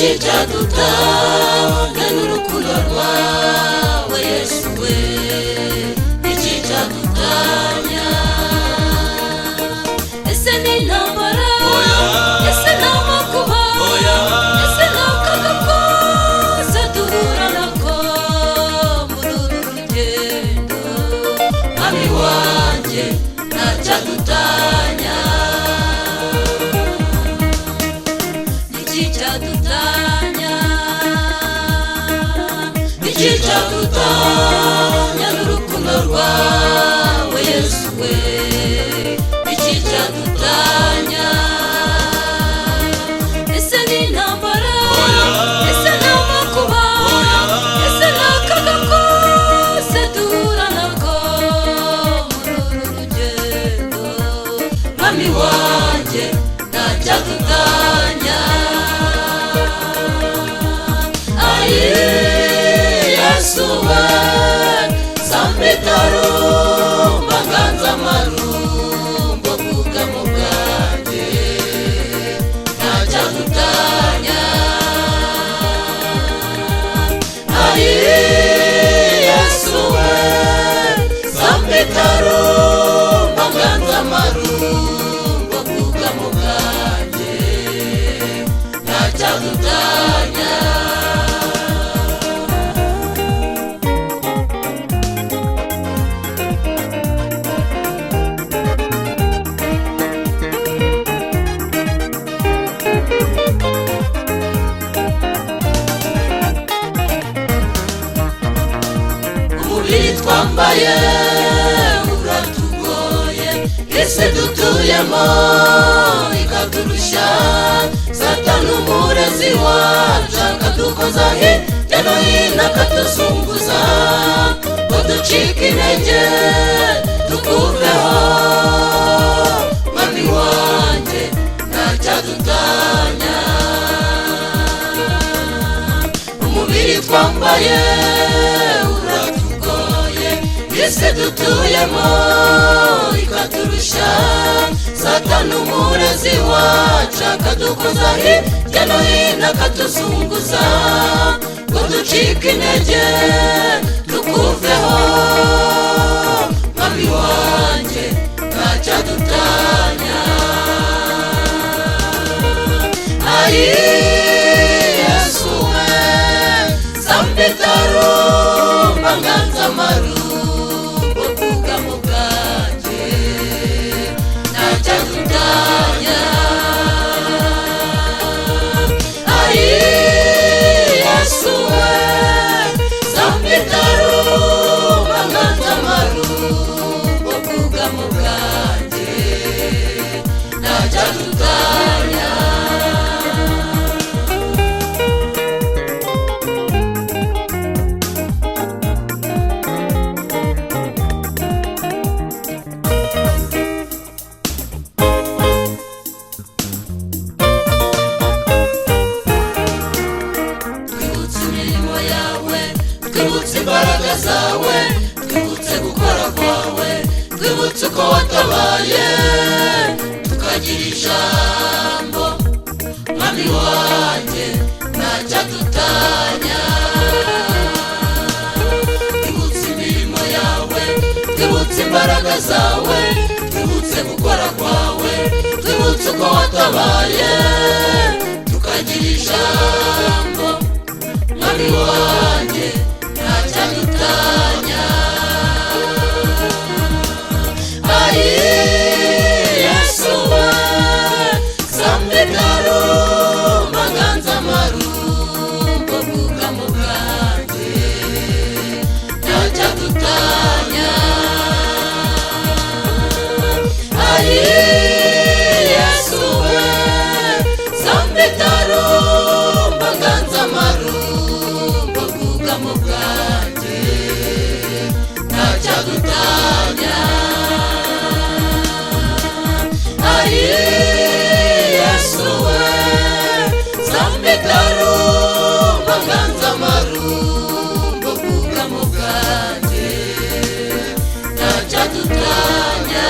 Iki cyadutanya n'urukundo rwawe Yesu we, iki cyadutanya. Ese ni intambara, ese ni amakuba, ese ni akaga kose duhura nako muri uru rugendo, mwami wanjye ntacyadutanya. Iki cyadutanya, iki cyadutanya n'urukundo rwawe Yesu we, iki cyadutanya. Ese ni intambara, ese ni amakuba, ese ni akaga kose duhura nako muri uru rugendo, mwami wanjye ntacyadutanya. Ayi Yesu we, sambitarumba nganzamarumbo bwugamo bwanjye, ntacyadutanya. Ayi Yesu we, sambitarumba nganzamarumbo bwugamo bwanjye, ntacyadutanya. Umubiri twambaye uratugoye, isi dutuyemo ikaturushya, Satani umurezi wacu akadukoza hirya no hino akatuzunguza ngo ducike intege tukuveho, mwami wanjye ntacyadutanya. Umubiri twambaye uratugoye, isi dutuyemo ikaturusha, Satani umurezi wacu akadukoza hirya no hino akatuzunguza ngo ducike intege tukuveho, mwami wanjye ntacyadutanya. Ayi Yesu we, sambitarumba nganzamarumbo bwugamo bwanjye, ntacyadutanya. Ayi Yesu we, sambitarumba nganzamarumbo bwugamo bwanjye, ntacyadutanya. Twibutse imirimo yawe, twibutse imbaraga zawe, twibutse gukora kwawe, twibutse uko watabaye tukagira ijambo, mwami wanjye ntacyadutanya. Twibutse imirimo yawe, twibutse imbaraga zawe, twibutse gukora kwawe, twibutse uko watabaye tukagira ijambo, mwami wanjye ntacyadutanya. Ayi Yesu we, sambitarumba nganzamarumbo bwugamo bwanjye, ntacyadutanya. Ayi Yesu we, sambitarumba nganzamarumbo bwugamo bwanjye, ntacyadutanya. Ayi Yesu we, sambitarumba nganzamarumbo bwugamo bwanjye, ntacyadutanya.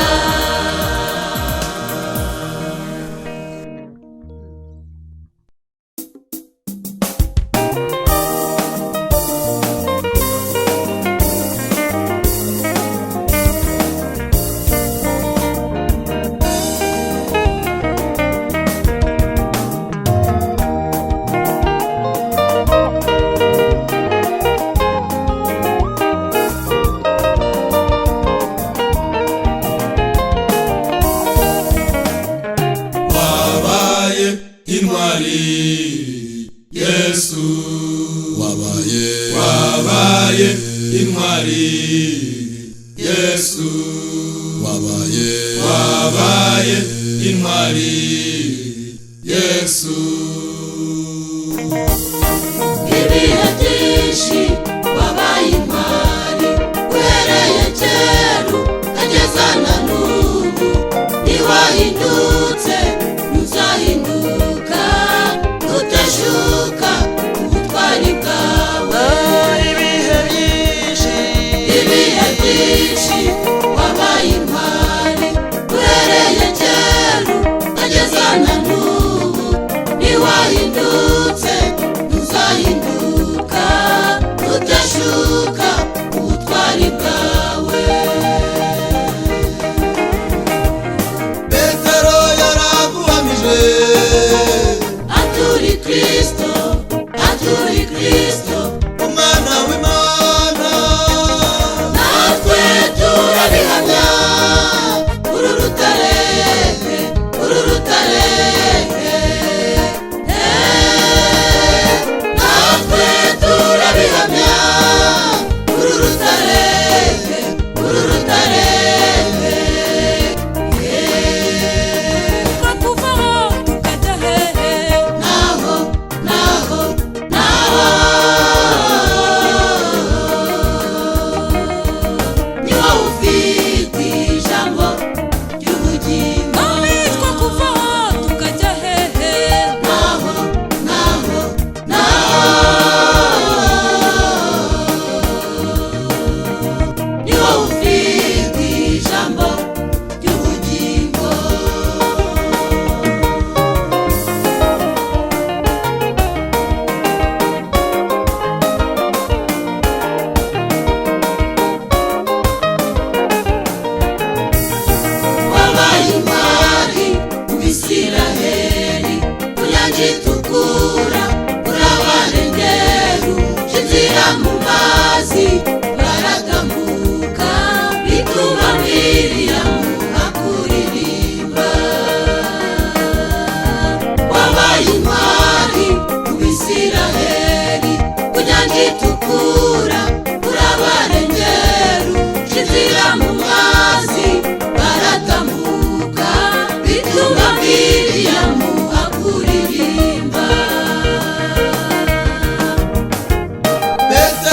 Intwari Yesu, wabaye, wabaye intwari Yesu. Ibihe byinshi wabaye intwari, uhereye kera ukageza na n'ubu, ntiwahindutse, ntuzahinduka, uteshuka ubutwari bwawe. Ibihe byinshi, ibihe byinshi wabaye intwari, uhereye kera ukageza na n'ubu, ntiwahindutse, ntuzahinduka, uteshuka ubutwari bwawe. Petero yaraguhamije, aturi Kristo, aturi Kristo, umwana w'Imana. Natwe turabihamya, uru rutare, uru rutare, natwe turabihamya, uru rutare, uru rutare. Twakuvaho tukajya hehe? Naho, naho, naho ni wowe ufite ijambo ry'ubugingo. Mami, twakuvaho tukajya hehe? Naho, naho, naho ni wowe ufite ijambo ry'ubugingo. Wabaye intwari mu Bisiraheli, ku nyanja itukura urabarengera, uca inzira mu mazi baratambuka, bituma Miriyamu akuririmba. Wabaye intwari mu Bisiraheli, ku nyanja itukura urabarengera, uca inzira mu mazi baratambuka, bituma Miriyamu akuririmba. Petero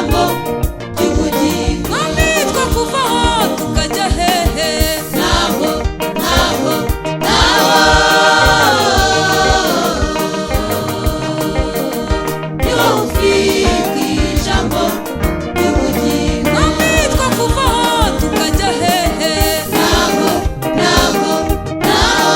ijambo ry'ubugingo. Mwami twakuvaho tukajya hehe? Ntaho, ntaho, ntaho. Ni wowe ufite ijambo ry'ubugingo. Mwami twakuvaho tukajya hehe? Ntaho, ntaho, ntaho.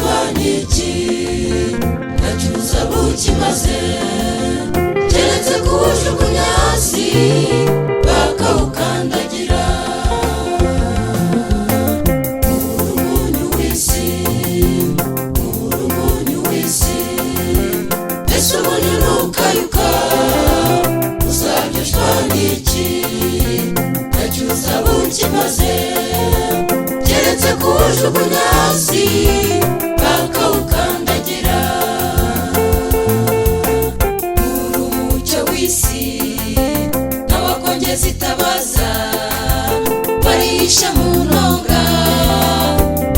Uzaryoshywa n'iki? Ntacyo uzaba ukimaze, keretse kuwujugunya hasi bakawukandagira. Uri umunyu w'isi, uri umunyu w'isi, mbese umunyu ntukayuka, uzaryoshywa n'iki? Ntacyo uzaba ukimaze, keretse kuwujugunya hasi bakawukandagira. Uri umucyo w'isi, n'abakongeza itabaza barihisha mu ntonga,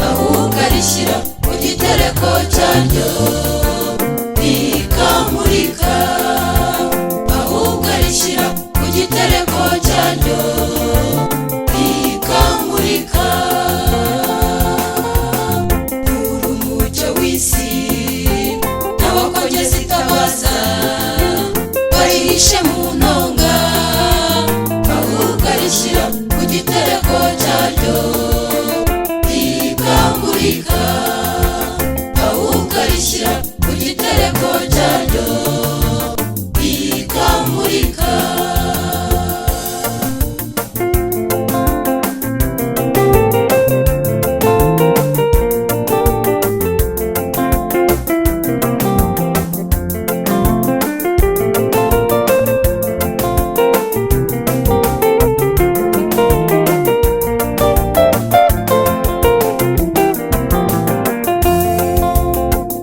ahubwo arishyira mu gitereko cyaryo rikamurika, ahubwo arishyira mu gitereko cyaryo rikamurika. Uri umucyo w'isi, n'abakongeza itabaza barihishe mu ntonga, ahubwo arishyira ku gitereko cyaryo rikamurika, ahubwo arishyira ku gitereko cyaryo rikamurika.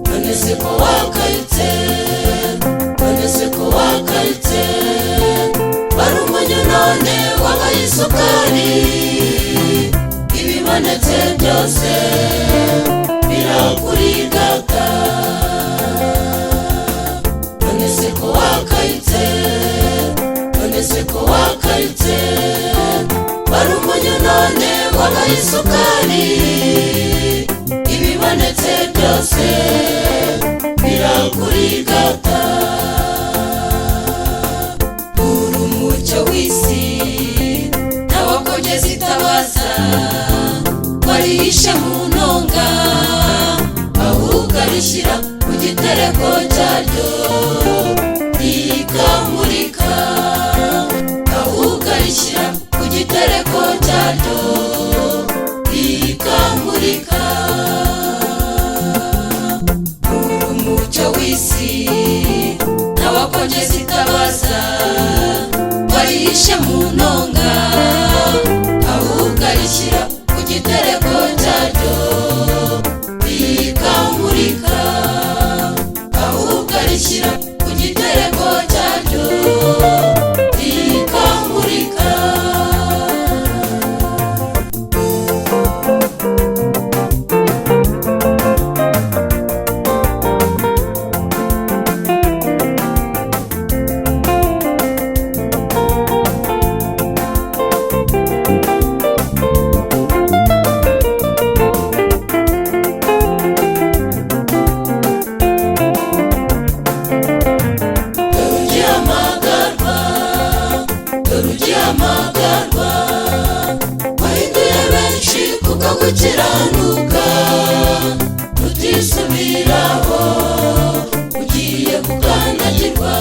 None se ko wakayutse, none se ko wakayutse, wari umunyu none wabaye isukari, ibibonetse byose birakurigata. None se ko wakayutse, none se ko wakayutse, wari umunyu none wabaye isukari, ibibonetse byose birakurigata. Uri umucyo w'isi, n'abakongeza itabaza warihishe mu ntonga, ahubwo arishyira ku gitereko cyaryo rikamurika, ahubwo arishyira ku gitereko cyaryo rikamurika. Uri umucyo w'isi, n'abakongeza itabaza warihishe mu ntonga, ahubwo arishyira ku gitereko cyaryo rikamurika, ahubwo arishyira ku gitereko cyaryo rikamurika. Dore ugihamagarwa, dore ugihamagarwa, wahinduye benshi kuko gukiranuka utisubiraho, ugiye gukandagirwa,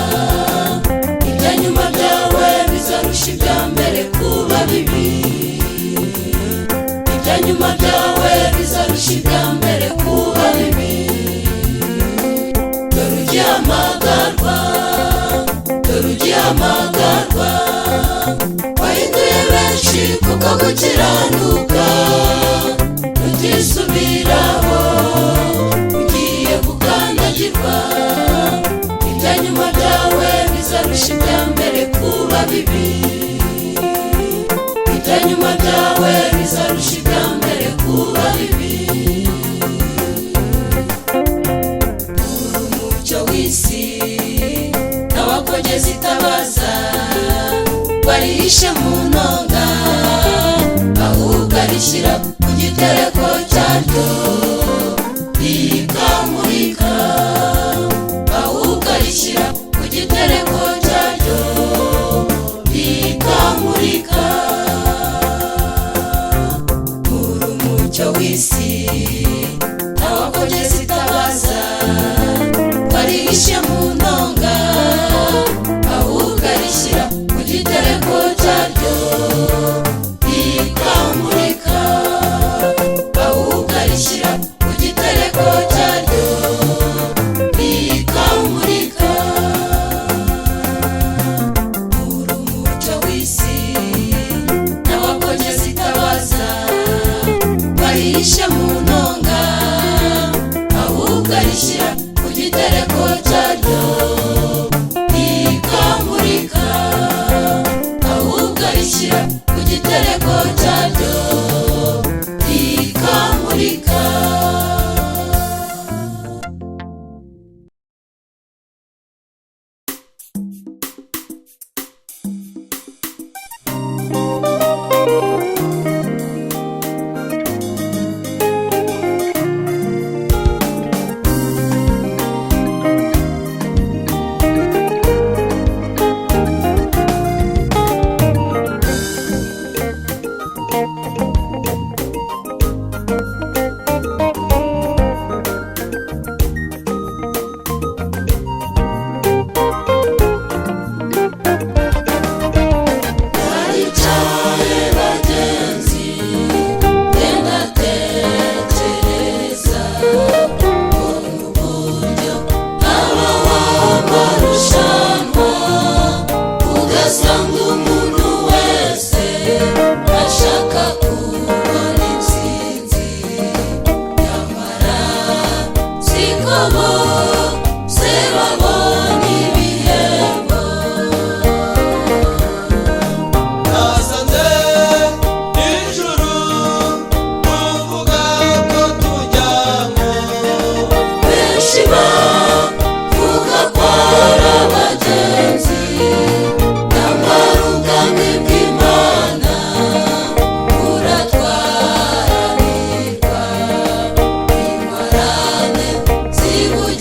ibya nyuma byawe bizarusha ibya mbere kuba bibi, ibya nyuma byawe bizarusha ibya mbere kuba bibi. Dore ugihamagarwa, dore ugihamagarwa, wahinduye benshi kuko gukiranuka utisubiraho, ugiye gukandagirwa, ibya nyuma byawe bizarusha ibya mbere kuba bibi, ibya nyuma byawe bizarusha ibya mbere kuba bibi. Uri umucyo w'isi, n'abakongeza itabaza barihishe mu ntonga, ahubwo arishyira ku gitereko cyaryo rikamurika, ahubwo arishyira ku gitereko cyaryo rikamurika. Uri umucyo w'isi, Nawakongeza itabaza warihishe mu ntonga, ahubwo arishyira ku gitereko cyaryo rikamurika, ahubwo arishyira ku gitereko cyaryo rikamurika. Uri umucyo w'isi, nawakongeza itabaza warihishe mu ntonga, ahubwo arishyira ku gitereko cyaryo rikamurika, ahubwo arishyira ku gitereko cyaryo rikamurika. Baricaye bagenzi, genda tekereza uburyo habaho amarushanwa, ugasanga umuntu wese ashaka kubona intsinzi, nyamara siko bose babona ibihembo. Nasanze ijuru uvuga ko tujyamo, Benshi bavuga ko ari abagenzi, nyamara ubwami bw'Imana buratwaranirwa, intwarane zibugendamo.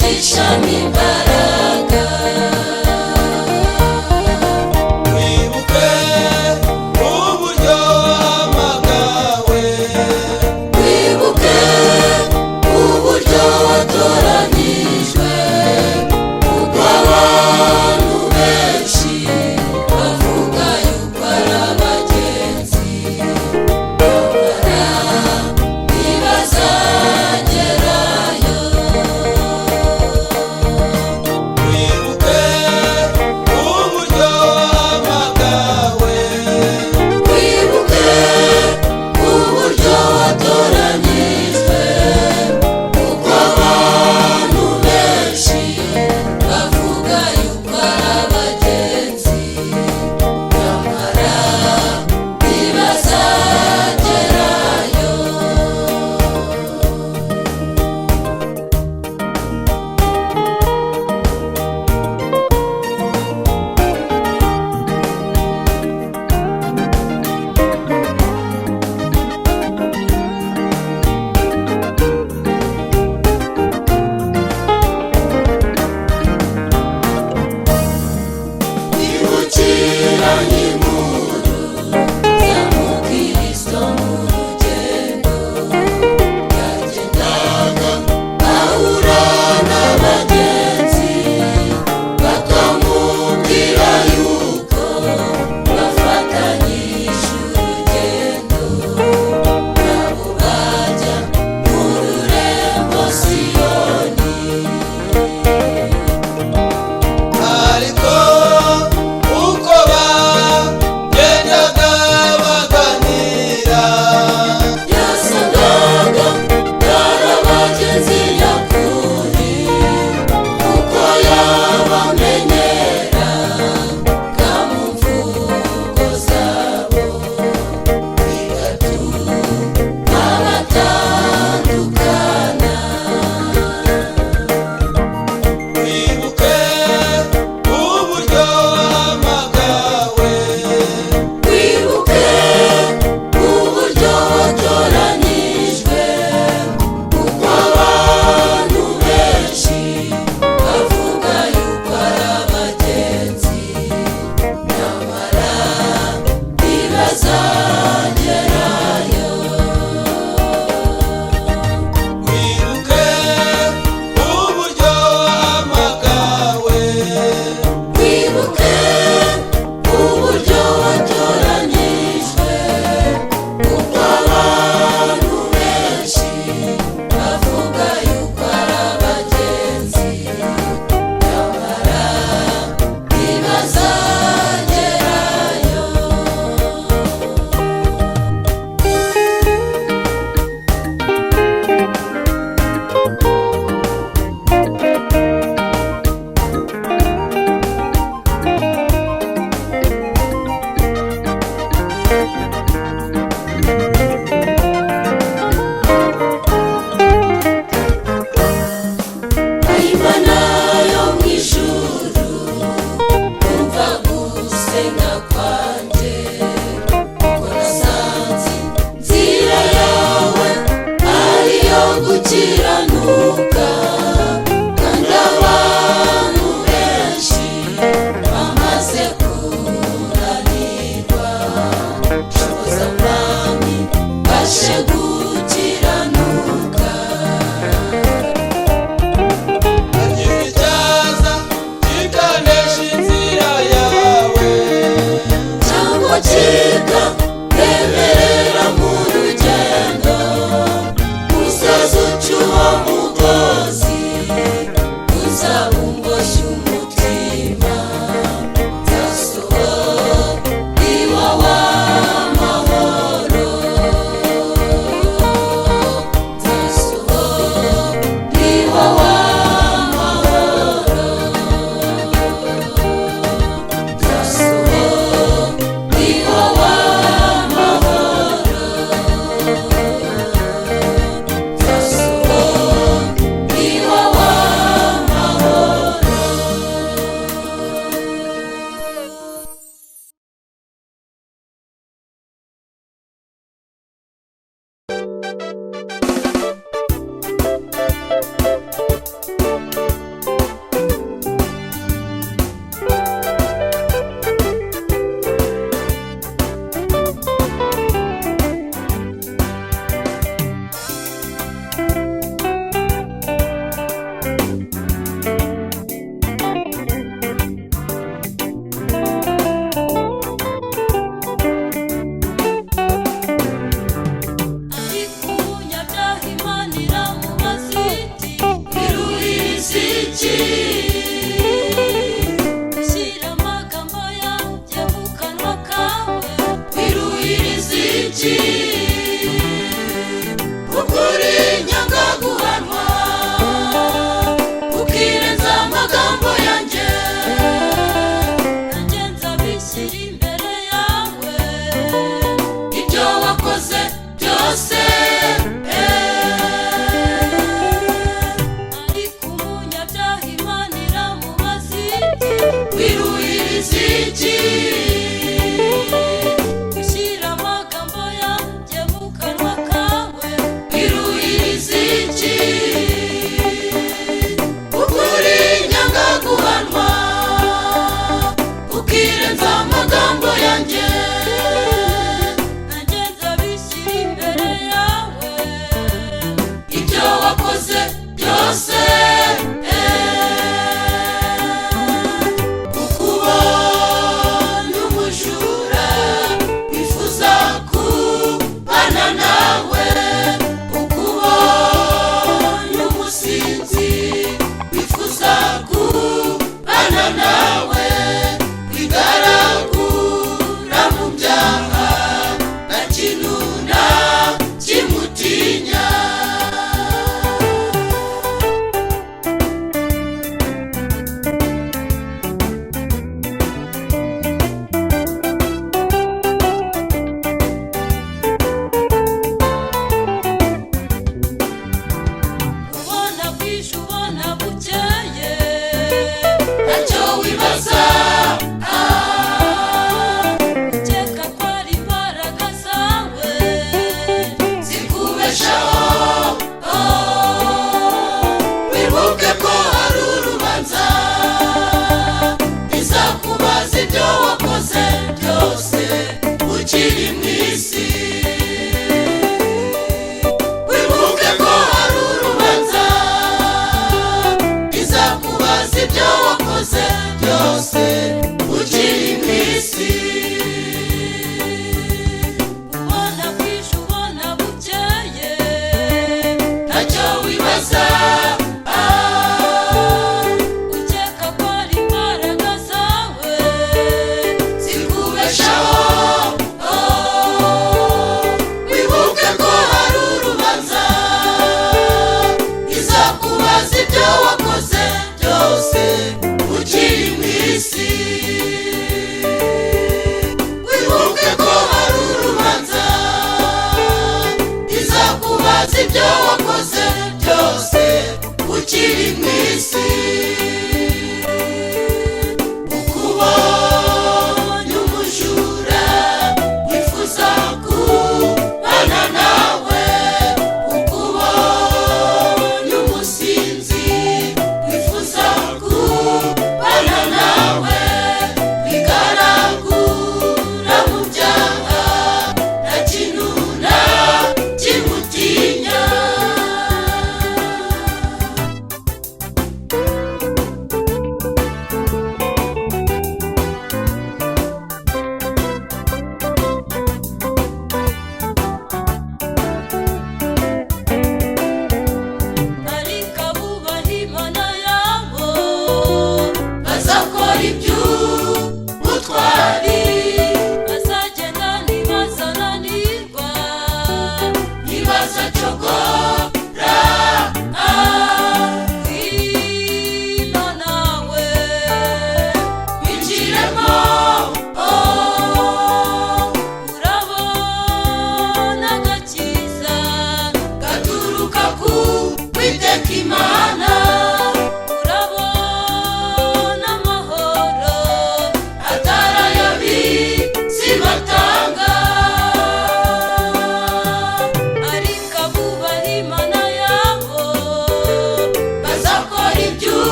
Gukiranuka, kandi abantu benshi bamaze kunanirwa. Shoboza Mwami, mbashe gukiranuka. Hagira icyaza kikanesha inzira yawe, cyangwa kikaremerera mu rugendo, usoza uca uwo.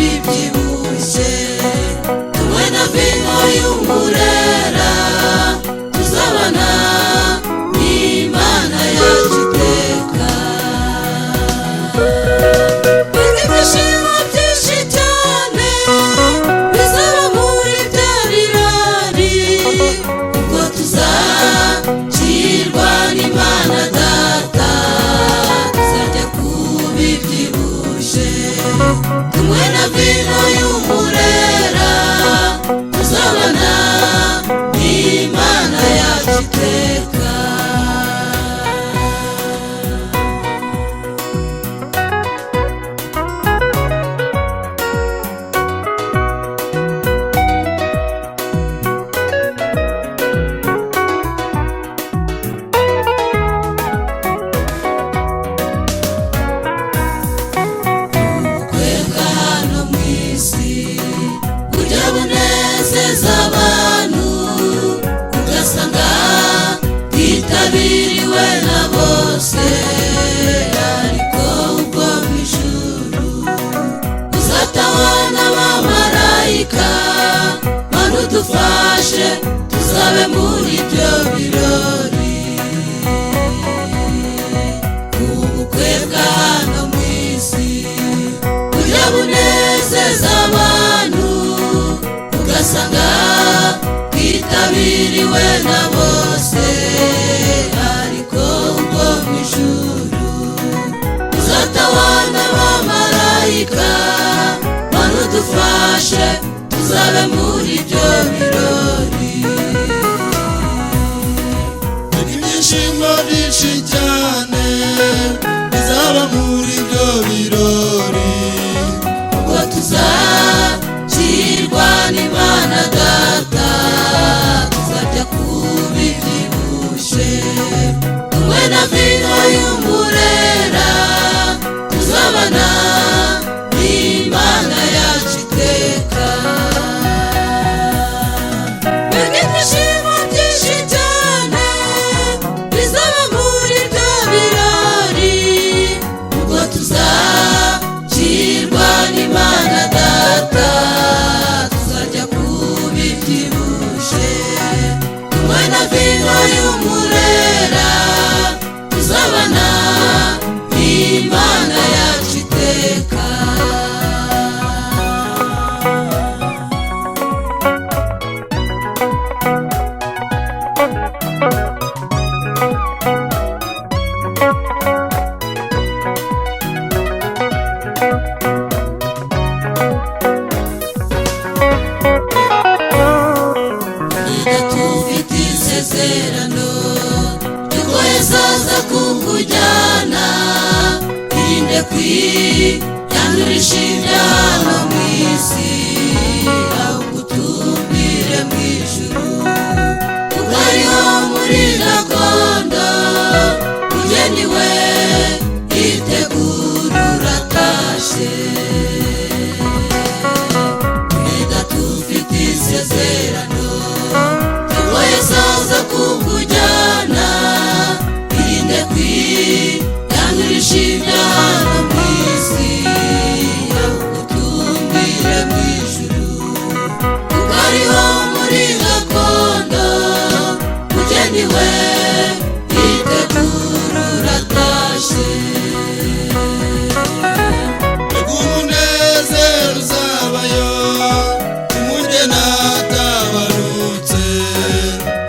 bibyibushye, tunywe na vino y'umurera, tuzabana n'Imana yacu iteka. Mbega ibyishimo byinshi cyane bizaba muri bya birori, ubwo tuzakirwa n'Imana Data, tuzajya kubibyibushye, tunywe na vino y'umurera, tuzabana n'Imana yacu iteka. Ubukwe bwa hano mu isi burya bunezeza abantu, ugasanga bwitabiriwe na bose, ariko ubwo mu ijuru buzatahwa n'abamarayika. Mana udufashe tuzabe muri ibyo birori. Ubukwe bwa hano mu isi burya bunezeza abantu, ugasanga bwitabiriwe na bose, ariko ubwo mu ijuru buzatahwa n'abamarayika. Mana udufashe tuzabe muri ibyo birori. Ibyishimo byinshi cyane bizaba muri ibyo birori, ubwo tuzakirwa n'Imana Data, tuzajya kubibyibushye, tunywe na vino y'umurera, tuzabana n'Imana yacu iteka. Mbega ibyishimo byinshi cyane bizaba muri ibyo birori, ubwo tuzakirwa n'Imana Data, tuzajya kubibyibushye, tunywe na vino y'umurera, tuzabana n'Imana yacu iteka. Tufite isezerano ry'uko Yesu aza kukujyana, irinde kwiyandurisha ibyaha mu isi, ahubwo utumbire mu ijuru, kuko ariho muri gakondo ugeniwe, itegura uratashye. Reka tufite isezerano ry'uko Yesu aza kukujyana, irinde kwiyandurisha ibyaha mu isi, ahubwo utumbire mu ijuru, kuko ariho muri gakondo ugeniwe, itegura uratashye. Mbega umunezero uzabayo umugeni atabarutse,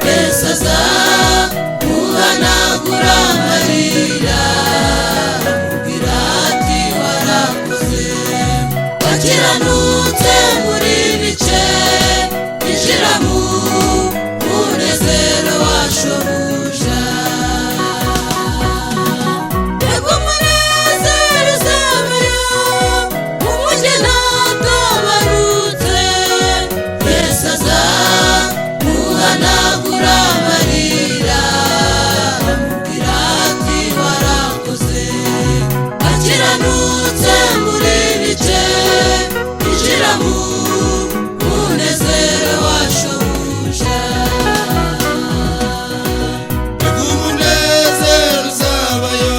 Yesu aza muhanagura amarira, amubwira ati warakoze, wakiranutse muri bice, injira mu munezero wa shobuja. Mbega umunezero uzabayo umugeni atabarutse, Yesu aza muhanagura amarira, amubwira ati warakoze, wakiranutse muri bice, injira mu munezero wa shobuja. Mbega umunezero uzabayo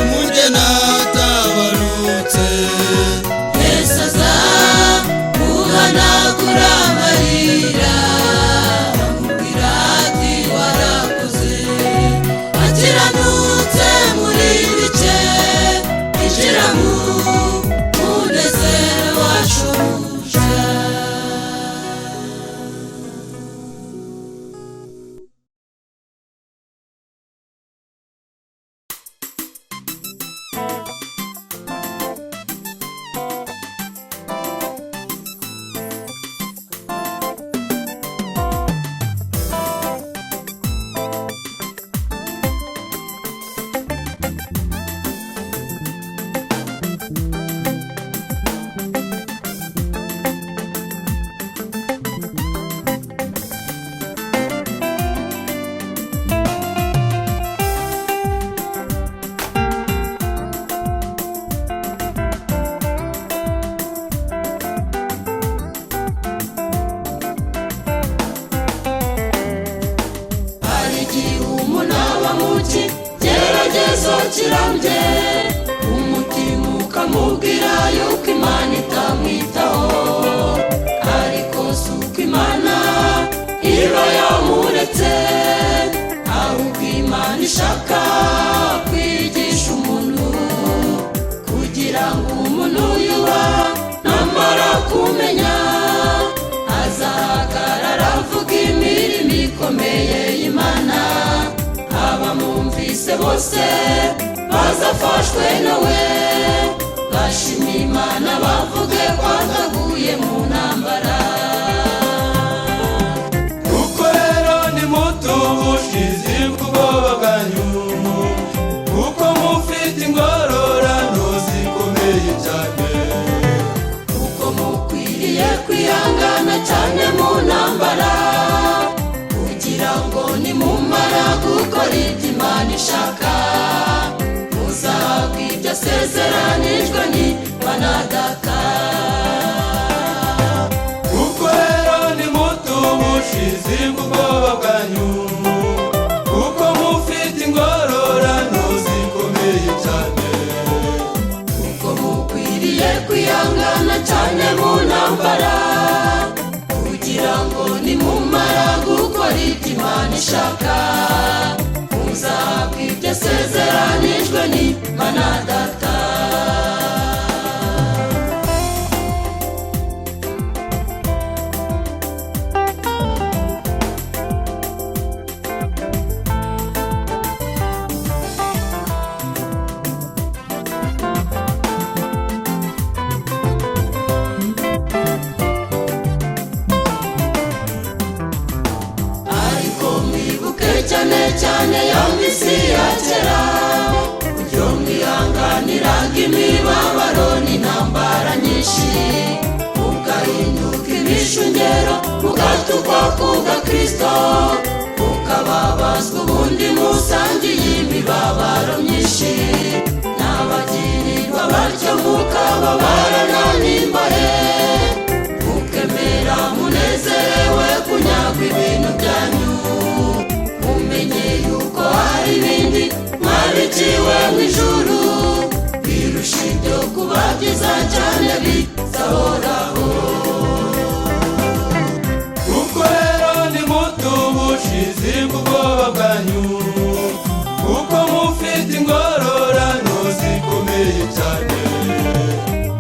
umugeni atabarutse, Yesu aza yihumbye, umutima ukamubwira yuko Imana itamwitaho. Ariko si uko Imana iba yamuretse, ahubwo Imana ishaka kwigisha umuntu, kugira ngo umuntu yuba namara kumenya azahagarara avuga imirimo ikomeye y'Imana. Abamwumvise bose bazafashwe nawe, bashima Imana bavuge ko ataguye mu ntambara. Kuko rero nimutubushize ubwoba bwanyu, kuko mufite ingororano zikomeye cyane. Kuko mukwiriye kwihangana cyane mu ntambara, kugira ngo nimumara gukora ibyo Imana ishaka, muzahabwa ibyo asezeranijwe n'Imana Data. Kuko rero nimutubushize ubwoba bwanyu, kuko mufite ingororano zikomeye cyane. Kuko mukwiriye kwihangana cyane mu ntambara, kugira ngo nimumara gukora ibyo Imana ishaka, muzahabwa ibyo asezeranijwe n'Imana Data. Ariko mwibuke cyane cyane ya minsi ya kera, uburyo mwihanganiraga imibabaro n'intambara nyinshi, mugahinduka ibishungero, mugatukwa kubwa Kristo, mukababazwa ubundi musangiye imibabaro myinshi. N'abagirirwa batyo mukababarana n'imbohe, mukemera munezerewe kunyagwa ibintu byanyu, mumenye yuko hari ibindi mwabikiwe mu ijuru, birusha ibyo kuba byiza cyane bizahoraho. Kuko rero nimutubushize ubwoba bwanyu, kuko mufite ingororano zikomeye cyane.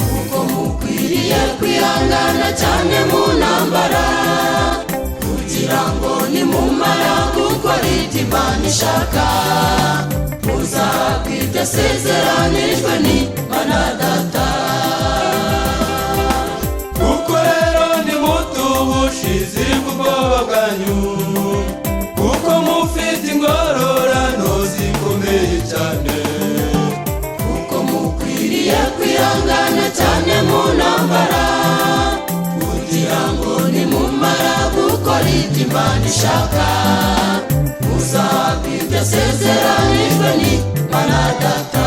Kuko mukwiriye kwihangana cyane mu ntambara, kugira ngo nimumara gukora ibyo Imana ishaka, muzahabwa ibyo asezeranijwe n'Imana Data. Kuko rero nimutubushize ubwoba bwanyu, kuko mufite ingororano zikomeye cyane. Kuko mukwiriye kwihangana cyane mu ntambara, kugira ngo nimumara gukora ibyo Imana ishaka, muzahabwa ibyo asezeranijwe n'Imana Data.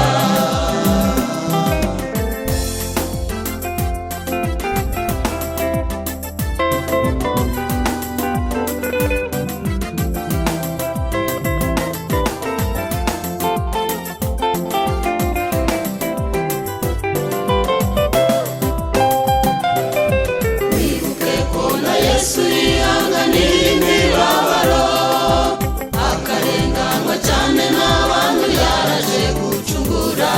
Wibuke ko na Yesu yihanganiye imibabaro, akarenganwa cyane n'abantu yaraje gucungura,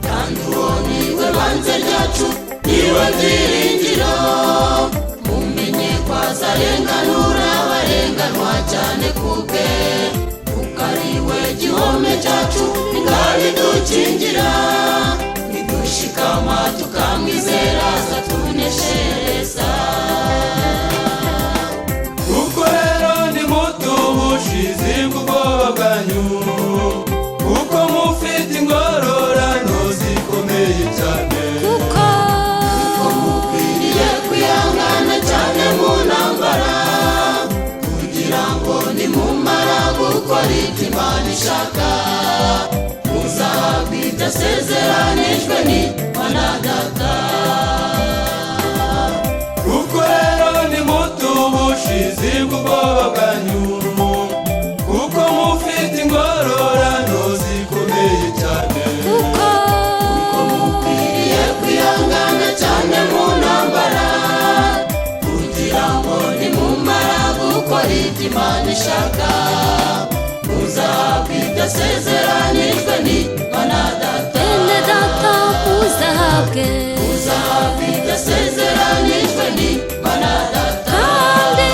kandi uwo niwe banze ryacu, niwe byiringiro. Mumenye ko azarenganura abarenganwa cyane kubwe, kuko ari we gihome cyacu, ingabo idukingira, nidushikama tukamwizera azatuneshereza. Kuko rero nimutubushize ubwoba bwanyu, kuko mufite ingororano zikomeye cyane. Kuko Mukwiriye kwihangana cyane mu ntambara, kugira ngo nimumara gukora ibyo Imana ishaka, muzahabwa ibyo asezeranijwe n'Imana Data. Kuko rero nimutubushize ubwoba bwanyu, kuko mufite ingororano zikomeye cyane. ibyo Imana ishaka, muzahabwa ibyo asezeranijwe n'Imana Data. Bene data muzahabwe, Muzahabwa ibyo asezeranijwe n'Imana Data. kandi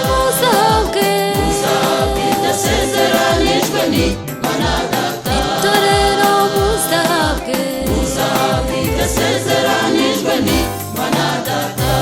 muzahabwe, Muzahabwa ibyo asezeranijwe n'Imana Data. itorero muzahabwe, Muzahabwa ibyo asezeranijwe n'Imana Data.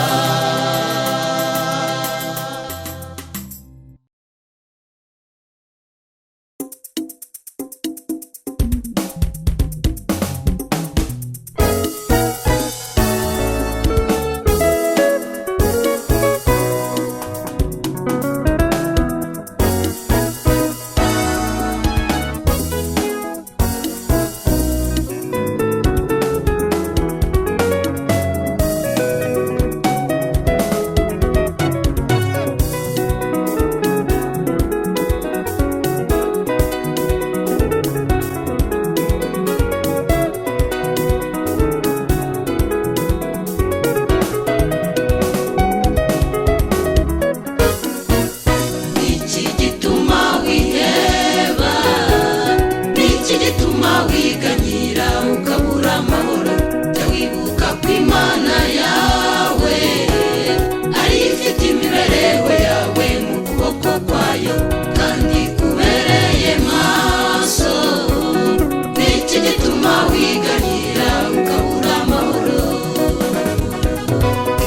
Niki gituma wiheba? Niki gituma wiganyira ukabura amahoro? Jya wibuka ko Imana yawe ari yo ifite imibereho yawe mu kuboko kwayo, kandi kubereye maso. Niki gituma wiganyira ukabura amahoro?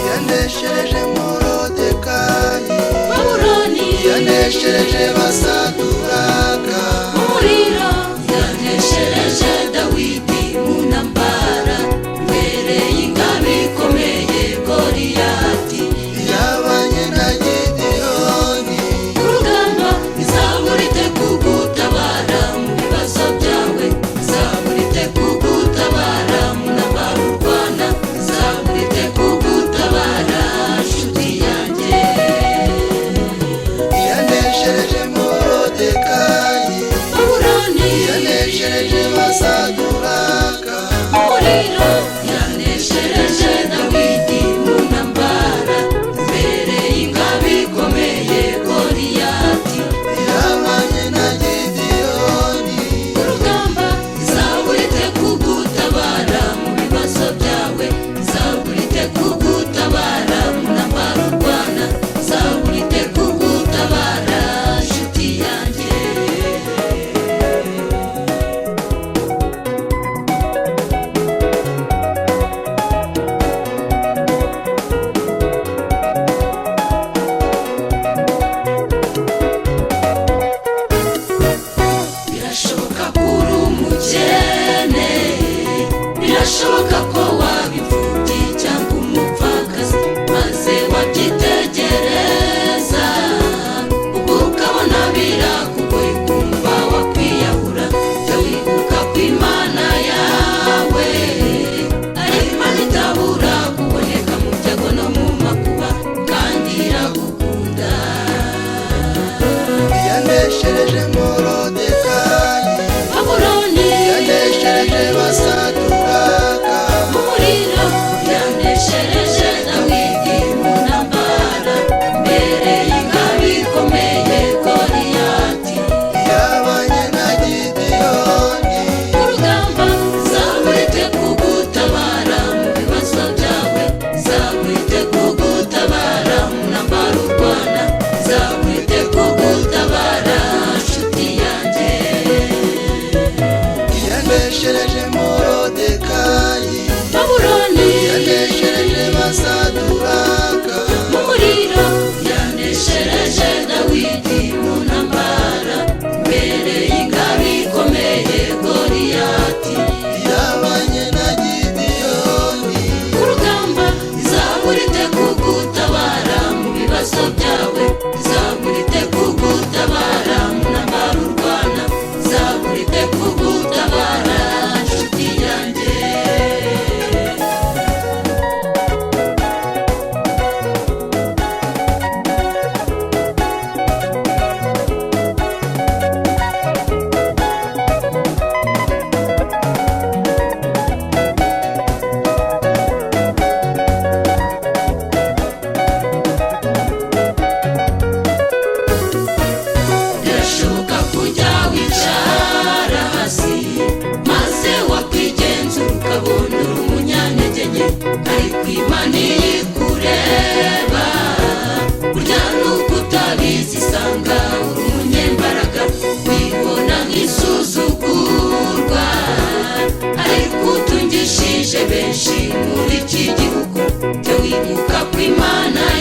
Yaneshereje Morodekayi, Babuloni, yaneshereje Basaduraka, umuriro yaneshereje Dawidi mu ntambara, mbereye ingabo ikomeye Goliyati. Yabanye na Gideyoni, Urugamba izaburite kugutabara mu bibazo byawe, izaburite kugutabara mu ntambara urwana, izaburite kugutabara nshuti yanjye. Yaneshereje Morodekayi,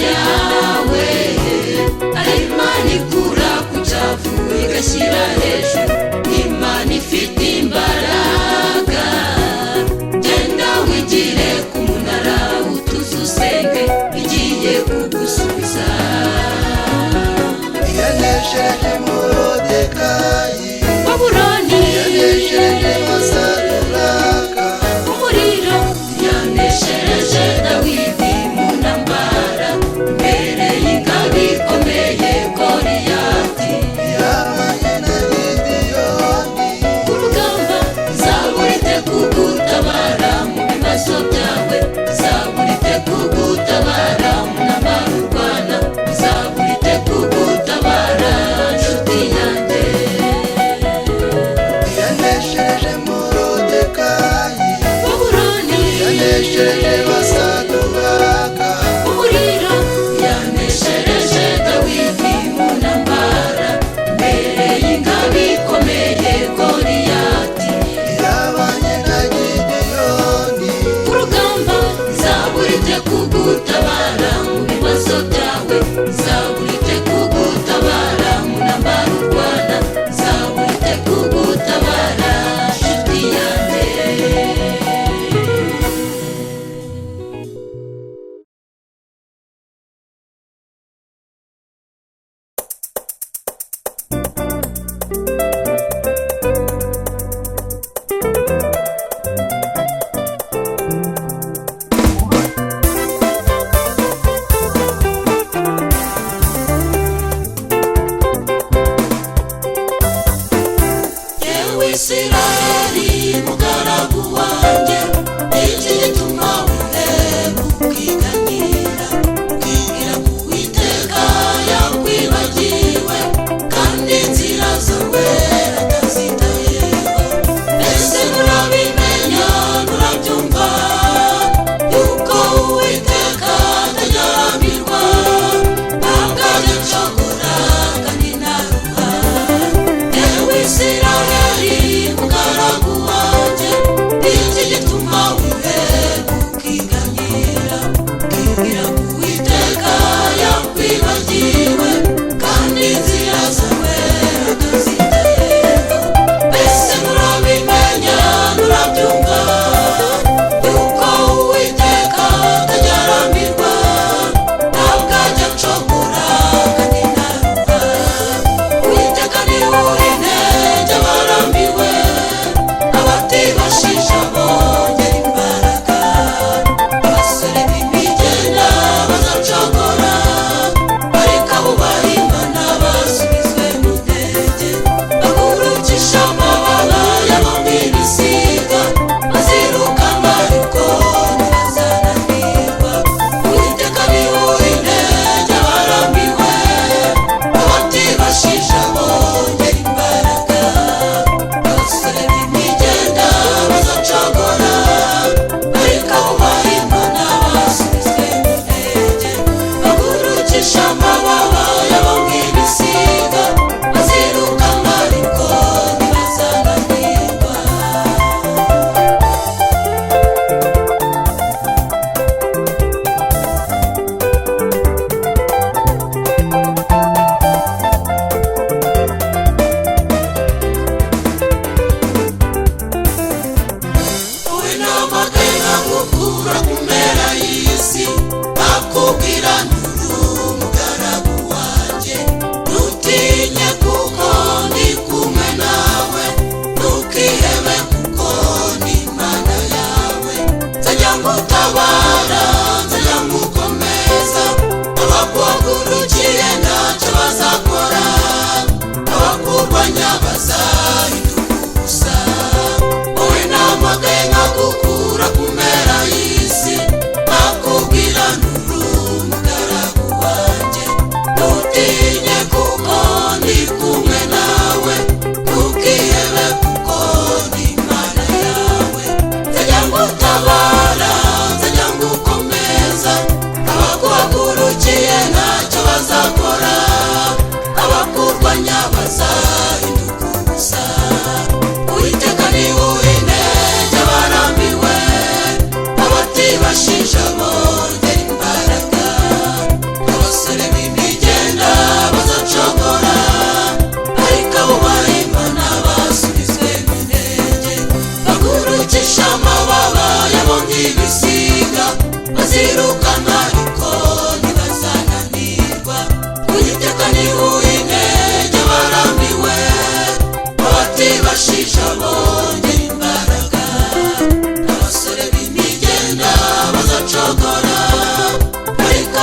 Yawe ari Imana ikura ku cyavu igashyira hejuru, Imana ifite imbaraga. Genda wigire ku munara utuze usenge, igiye kugusubiza. Yaneshereje Morodekayi. Babuloni. Yaneshereje Basaduraka. Umuriro. Yaneshereje Dawidi mu ntambara mbere y'ingabo ikomeye Goliyati. Yabanye na Gideyoni. Ku rugamba zaburite kugutabara mu bibazo byawe, zaburite kugutabara mu ntambara urwana, zaburite kugutabara nshuti yanjye. Yaneshereje Morodekayi. Babuloni. Yaneshereje Basaduraka. Umuriro. Yaneshereje Dawidi mu ntambara mbere y'ingabo ikomeye Goliyati. Yabanye na Gideyoni. Ku rugamba zaburite kugutabara mu bibazo byawe, zaburite kugutabara mu ntambara urwana, zaburite kugutabara nshuti yanjye. Yewe Isirayeli mugaragu wanjye, iki gituma wiheba ukiganyira, ukibwira ko Uwiteka yakwibagiwe kandi inzira zawe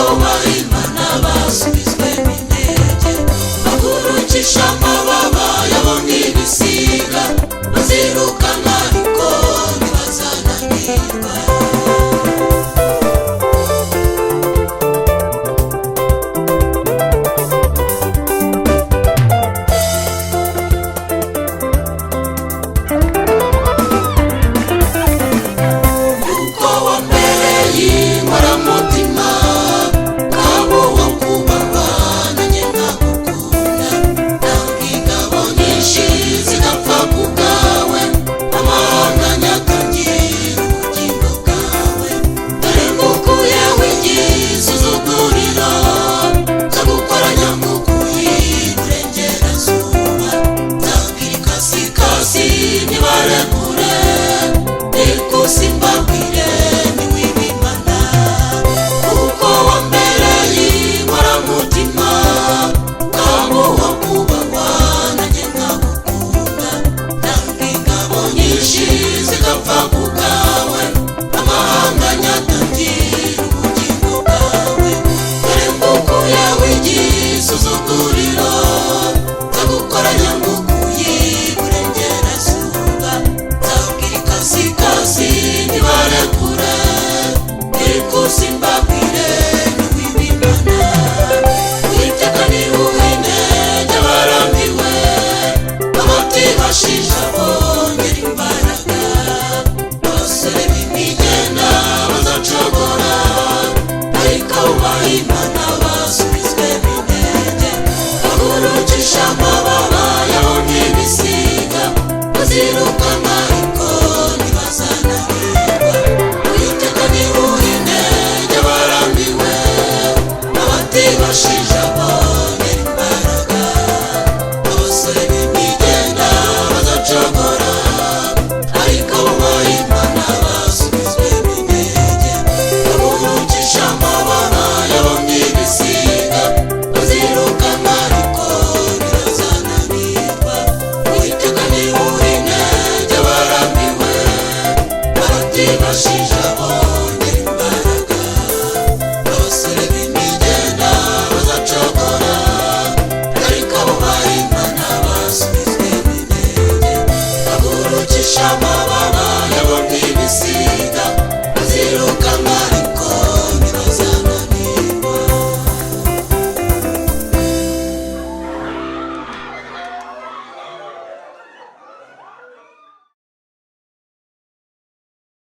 abubaha Imana basubizwemo intege. Bagurukisha amababa yabo nk'ibisiga, bazirukana ariko ntibazananirwa. Kuko wambereye inkoramutima, ukaba uwo kubahwa nanjye nkagukunda. Nanga ingabo nyinshi zigapfa ku bwawe, amahanga nyatangira ubugingo bwawe. Dore ngukuyeho igisuzuguriro, nzagukoranya ngukuye iburengerazuba. Nzabwira ikasikasi ntibarekure, nikusimbabwire ntiwibimana. Kuko wambereye inkoramutima, ukaba uwo kubahwa nanjye nkagukunda. Nanga ingabo nyinshi zigapfa ku bwawe, amahanga nyatangira ubugingo bwawe. Dore ngukuyeho igisuzuguriro, nzagukoranya ngukuye iburengerazuba. Nzabwira ikasikasi ntibarekure, nikusimbabwire ntiwibimana. Uwiteka niwe intege abarambiwe, abatibashije bongera imbaraga. Abasore b'imigenda bazacogora, ariko abubaha Imana basubizwemo intege. Bagurukisha amababa yabo nk'ibisiga, bazirukana ariko ntibazananirwa. Uwiteka niwe intege abarambiwe, abatibashije bongera imbaraga. Abasore b'imigenda bazacogora, ariko abubaha Imana basubizwemo intege. Bagurukisha amababa yabo nk'ibisiga, bazirukana ariko ntibazananirwa. Uwiteka niwe intege abarambiwe, abatibashije bongera imbaraga. Abasore b'imigenda bazacogora, ariko abubaha Imana basubizwemo intege. Bagurukisha amababa yabo nk'ibisiga, bazirukana